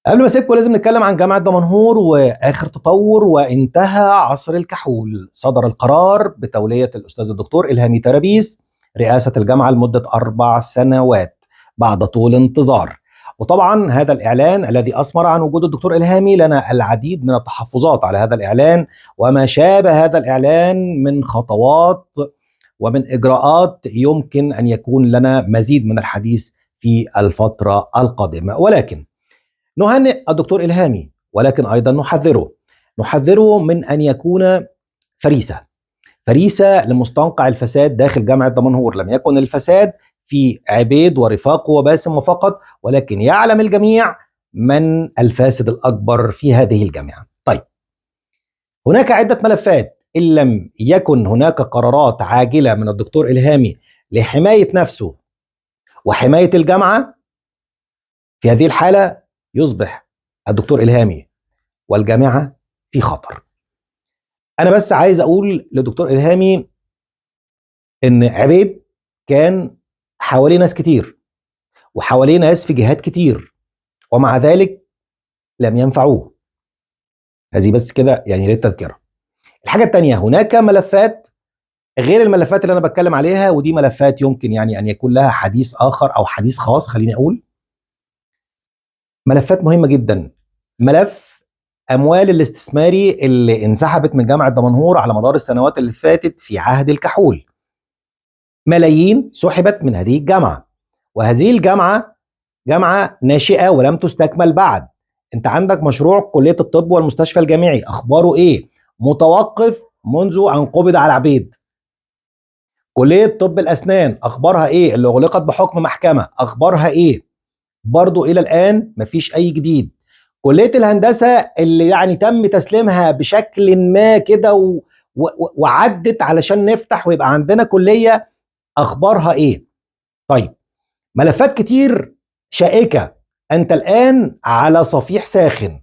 قبل ما اسيبكم لازم نتكلم عن جامعة دمنهور واخر تطور وانتهى عصر الكحول. صدر القرار بتولية الاستاذ الدكتور الهامي ترابيس رئاسة الجامعة لمدة 4 سنوات بعد طول انتظار. وطبعا هذا الإعلان الذي أثمر عن وجود الدكتور إلهامي، لنا العديد من التحفظات على هذا الإعلان وما شابه هذا الإعلان من خطوات ومن إجراءات يمكن أن يكون لنا مزيد من الحديث في الفترة القادمة. ولكن نهنئ الدكتور إلهامي، ولكن أيضا نحذره من أن يكون فريسة لمستنقع الفساد داخل جامعة دمنهور. لم يكن الفساد في عبيد ورفاقه وباسم وفقط، ولكن يعلم الجميع من الفاسد الأكبر في هذه الجامعة. طيب، هناك عدة ملفات إن لم يكن هناك قرارات عاجلة من الدكتور إلهامي لحماية نفسه وحماية الجامعة، في هذه الحالة يصبح الدكتور إلهامي والجامعة في خطر. أنا بس عايز أقول للدكتور إلهامي إن عبيد كان حواليه ناس كتير وحواليه ناس في جهات كتير، ومع ذلك لم ينفعوه. هذه بس كده يعني للتذكرة. الحاجة التانية، هناك ملفات غير الملفات اللي أنا بتكلم عليها، ودي ملفات يمكن يعني أن يكون لها حديث آخر أو حديث خاص. خليني أقول ملفات مهمة جدا. ملف أموال الاستثماري اللي انسحبت من جامعة دمنهور على مدار السنوات اللي فاتت في عهد الكحول، ملايين سحبت من هذه الجامعة، وهذه الجامعة جامعة ناشئة ولم تستكمل بعد. انت عندك مشروع كلية الطب والمستشفى الجامعي، اخباره ايه؟ متوقف منذ ان قبض على عبيد. كلية طب الاسنان اخبارها ايه؟ اللي اغلقت بحكم محكمة، اخبارها ايه؟ برضو الى الان مفيش اي جديد. كلية الهندسة اللي يعني تم تسليمها بشكل ما كده وعدت علشان نفتح ويبقى عندنا كلية، اخبارها ايه؟ طيب، ملفات كتير شائكة. انت الان على صفيح ساخن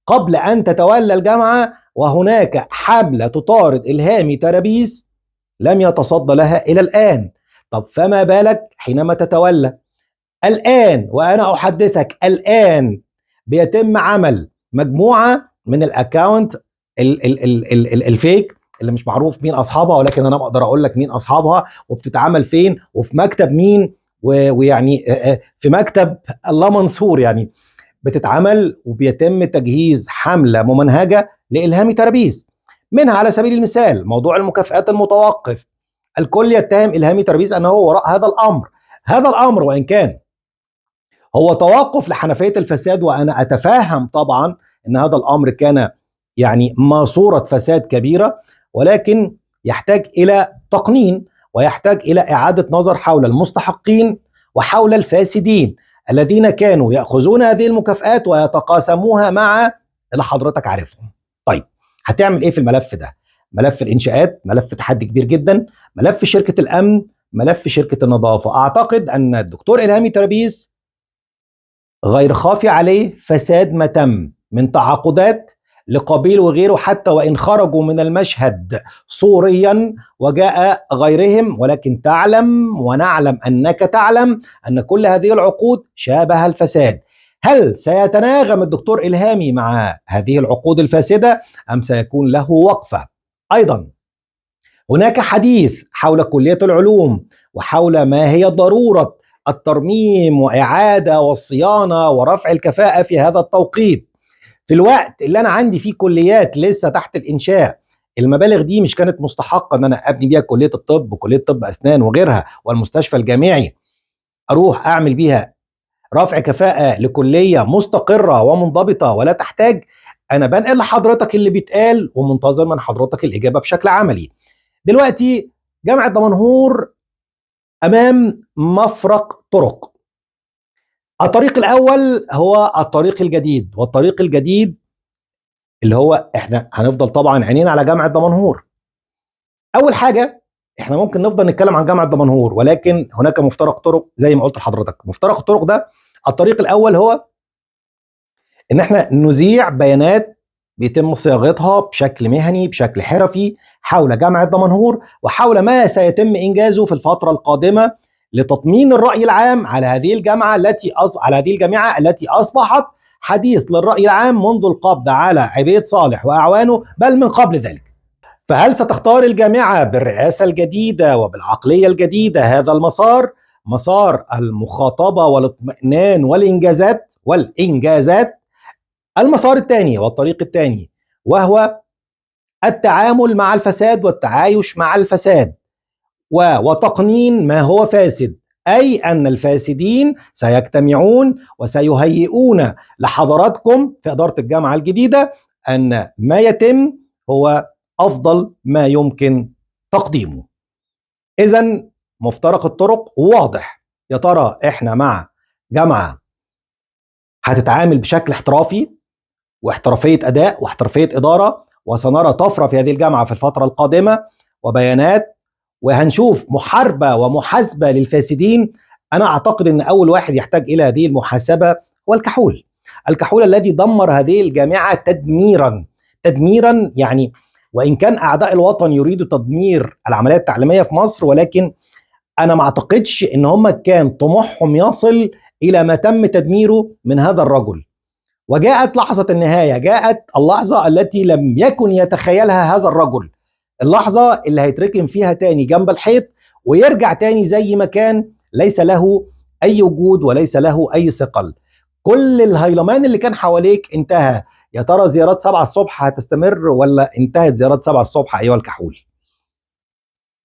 قبل ان تتولى الجامعة، وهناك حملة تطارد إلهامي ترابيس لم يتصدى لها الى الان. طب فما بالك حينما تتولى؟ الان وانا احدثك الان بيتم عمل مجموعة من ال account ال fake اللي مش معروف مين اصحابها، ولكن انا بقدر اقول لك مين اصحابها وبتتعمل فين وفي مكتب مين، ويعني في مكتب الله منصور يعني بتتعمل، وبيتم تجهيز حملة ممنهجة لإلهامي ترابيس. منها على سبيل المثال موضوع المكافآت المتوقف. الكل يتهم إلهامي ترابيس أنه وراء هذا الأمر. هذا الأمر وإن كان هو توقف لحنفية الفساد، وأنا أتفهم طبعا أن هذا الأمر كان يعني ماسورة فساد كبيرة، ولكن يحتاج إلى تقنين ويحتاج إلى إعادة نظر حول المستحقين وحول الفاسدين الذين كانوا يأخذون هذه المكافآت ويتقاسموها مع اللي حضرتك عارفهم. طيب، هتعمل إيه في الملف ده؟ ملف الإنشاءات، ملف تحدي كبير جدا، ملف شركة الأمن، ملف شركة النظافة. أعتقد أن الدكتور إلهامي ترابيس غير خافي عليه فساد ما تم من تعاقدات لقبيل وغيره، حتى وإن خرجوا من المشهد صوريا وجاء غيرهم، ولكن تعلم ونعلم أنك تعلم أن كل هذه العقود شابه الفساد. هل سيتناغم الدكتور إلهامي مع هذه العقود الفاسدة أم سيكون له وقفة؟ أيضا هناك حديث حول كلية العلوم وحول ما هي ضرورة الترميم وإعادة والصيانة ورفع الكفاءة في هذا التوقيت، في الوقت اللي أنا عندي فيه كليات لسه تحت الإنشاء. المبالغ دي مش كانت مستحقة إن أنا أبني بيها كلية الطب وكلية طب أسنان وغيرها والمستشفى الجامعي، أروح أعمل بيها رفع كفاءة لكلية مستقرة ومنضبطة ولا تحتاج. أنا بنقل لحضرتك اللي بيتقال ومنتظر من حضرتك الإجابة بشكل عملي. دلوقتي جامعة دمنهور أمام مفرق طرق. الطريق الأول هو الطريق الجديد، والطريق الجديد اللي هو احنا هنفضل طبعا عينينا على جامعة دمنهور. أول حاجة احنا ممكن نفضل نتكلم عن جامعة دمنهور، ولكن هناك مفترق طرق زي ما قلت لحضرتك. مفترق الطرق ده، الطريق الأول هو إن احنا نذيع بيانات بيتم صياغتها بشكل مهني بشكل حرفي حول جامعة دمنهور وحول ما سيتم إنجازه في الفترة القادمة لتطمين الرأي العام على هذه الجامعة التي على هذه الجامعة التي أصبحت حديث للرأي العام منذ القبض على عبيد صالح وأعوانه، بل من قبل ذلك. فهل ستختار الجامعة بالرئاسة الجديدة وبالعقلية الجديدة هذا المسار، مسار المخاطبة والاطمئنان والإنجازات؟ المسار الثاني والطريق الثاني وهو التعامل مع الفساد والتعايش مع الفساد وتقنين ما هو فاسد، أي أن الفاسدين سيجتمعون وسيهيئون لحضراتكم في إدارة الجامعة الجديدة أن ما يتم هو أفضل ما يمكن تقديمه. إذن مفترق الطرق واضح. يا ترى إحنا مع جامعة هتتعامل بشكل احترافي واحترافية أداء واحترافية إدارة، وسنرى طفرة في هذه الجامعة في الفترة القادمة وبيانات، وهنشوف محاربة ومحاسبة للفاسدين. أنا أعتقد أن أول واحد يحتاج إلى هذه المحاسبة هو الكحول، الكحول الذي دمر هذه الجامعة تدميرا. يعني وإن كان أعداء الوطن يريدوا تدمير العملية التعليمية في مصر، ولكن أنا ما أعتقدش أن هم كان طموحهم يصل إلى ما تم تدميره من هذا الرجل. وجاءت لحظة النهاية، جاءت اللحظة التي لم يكن يتخيلها هذا الرجل، اللحظة اللي هيتركن فيها تاني جنب الحيط ويرجع تاني زي ما كان، ليس له أي وجود وليس له أي ثقل. كل الهيلمان اللي كان حواليك انتهى. يا ترى زيارات 7 الصبح هتستمر ولا انتهت زيارات 7 الصبح أيها الكحول؟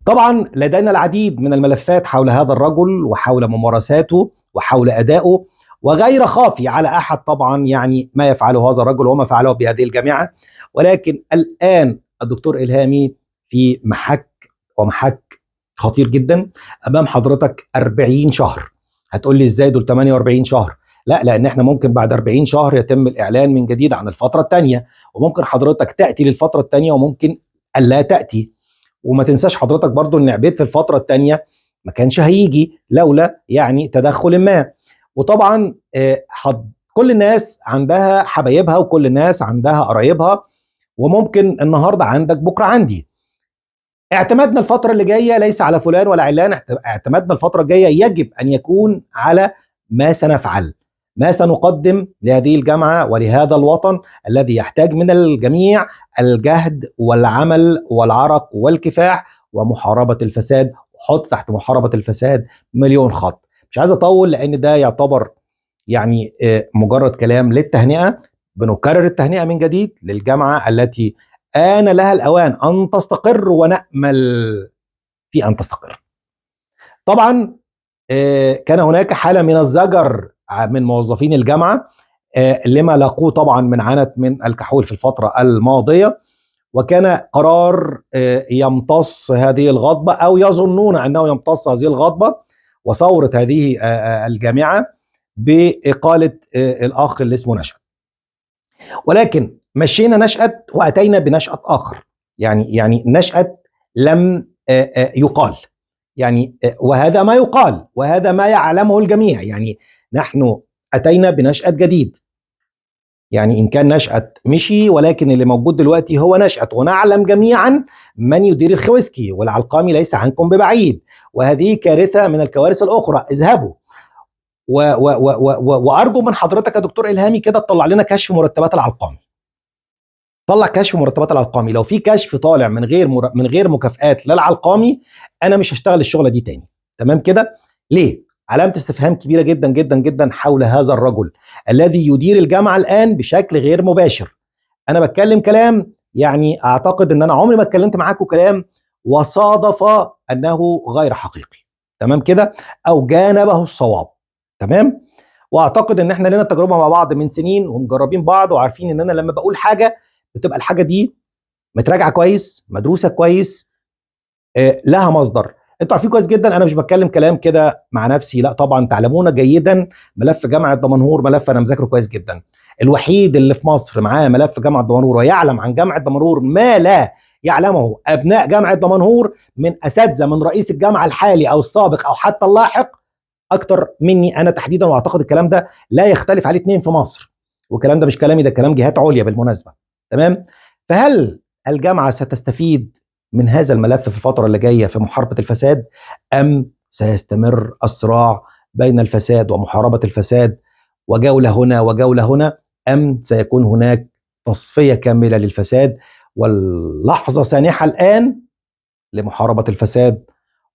طبعا لدينا العديد من الملفات حول هذا الرجل وحول ممارساته وحول أدائه، وغير خافي على أحد طبعا يعني ما يفعله هذا الرجل وما فعله بهذه الجامعة. ولكن الآن الدكتور إلهامي في محك، ومحك خطير جدا أمام حضرتك. 40 شهر. هتقول لي إزاي دول 48 شهر؟ لا، لأن احنا ممكن بعد 40 شهر يتم الإعلان من جديد عن الفترة الثانية، وممكن حضرتك تأتي للفترة الثانية وممكن ألا تأتي. وما تنساش حضرتك برضو إن عبيد في الفترة الثانية ما كانش هيجي لولا يعني تدخل ما. وطبعا كل الناس عندها حبايبها وكل الناس عندها قرايبها، وممكن النهارده عندك بكره عندي. اعتمادنا الفترة اللي جاية ليس على فلان ولا علان، اعتمادنا الفترة الجاية يجب أن يكون على ما سنفعل، ما سنقدم لهذه الجامعة ولهذا الوطن الذي يحتاج من الجميع الجهد والعمل والعرق والكفاح ومحاربة الفساد. وحط تحت محاربة الفساد مليون خط. مش عايز أطول لأن ده يعتبر يعني مجرد كلام للتهنئة. بنكرر التهنئة من جديد للجامعة التي آن لها الأوان أن تستقر، ونأمل في أن تستقر. طبعا كان هناك حالة من الزجر من موظفين الجامعة لما لاقوه طبعا من عنت من الكحول في الفترة الماضية، وكان قرار يمتص هذه الغضبة أو يظنون أنه يمتص هذه الغضبة وثورة هذه الجامعة بإقالة الأخ اللي اسمه نشأت. ولكن مشينا نشأت وأتينا بنشأت آخر، يعني نشأت لم يقال، يعني وهذا ما يقال وهذا ما يعلمه الجميع. يعني نحن أتينا بنشأت جديد، يعني إن كان نشأت مشي، ولكن اللي موجود دلوقتي هو نشأت، ونعلم جميعا من يدير الخويسكي، والعلقامي ليس عنكم ببعيد، وهذه كارثة من الكوارث الأخرى. اذهبوا وأرجو من حضرتك يا دكتور إلهامي كده تطلع لنا كشف مرتبات العلقامي. طلع كشف مرتبات العلقامي. لو في كشف طالع من غير مكافآت للعلقامي، أنا مش هشتغل الشغلة دي تاني. تمام كده؟ ليه؟ علامة استفهام كبيرة جدا جدا جدا حول هذا الرجل الذي يدير الجامعة الآن بشكل غير مباشر. أنا بتكلم كلام يعني أعتقد أن أنا عمري ما اتكلمت معاكم كلام وصادف أنه غير حقيقي. تمام كده؟ أو جانبه الصواب. تمام؟ وأعتقد أن احنا لنا تجربة مع بعض من سنين ومجربين بعض، وعارفين أن أنا لما بقول حاجة بتبقى الحاجة دي متراجعة كويس، مدروسة كويس، لها مصدر. انتوا عارفين كويس جدا انا مش بتكلم كلام كده مع نفسي، لا طبعا تعلمون جيدا ملف جامعة دمنهور ملف انا مذاكرة كويس جدا. الوحيد اللي في مصر معاه ملف جامعة دمنهور ويعلم عن جامعة دمنهور ما لا يعلمه ابناء جامعة دمنهور من اساتذة من رئيس الجامعة الحالي او السابق او حتى اللاحق اكتر مني انا تحديدا، واعتقد الكلام ده لا يختلف عليه اتنين في مصر، والكلام ده مش كلامي، ده كلام جهات عليا بالمناسبة. تمام؟ فهل الجامعة ستستفيد من هذا الملف في الفترة اللي جاية في محاربة الفساد، أم سيستمر الصراع بين الفساد ومحاربة الفساد وجولة هنا وجولة هنا؟ أم سيكون هناك تصفية كاملة للفساد؟ واللحظة سانحة الآن لمحاربة الفساد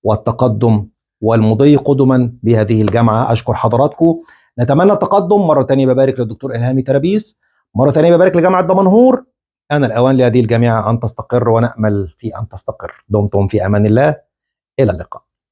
والتقدم والمضي قدما بهذه الجامعة. أشكر حضراتكم، نتمنى التقدم. مرة تانية ببارك للدكتور إلهامي ترابيس، مرة تانية ببارك لجامعة دمنهور. أنا الأوان لهذه الجامعة أن تستقر، ونأمل في أن تستقر. دمتم في أمان الله، إلى اللقاء.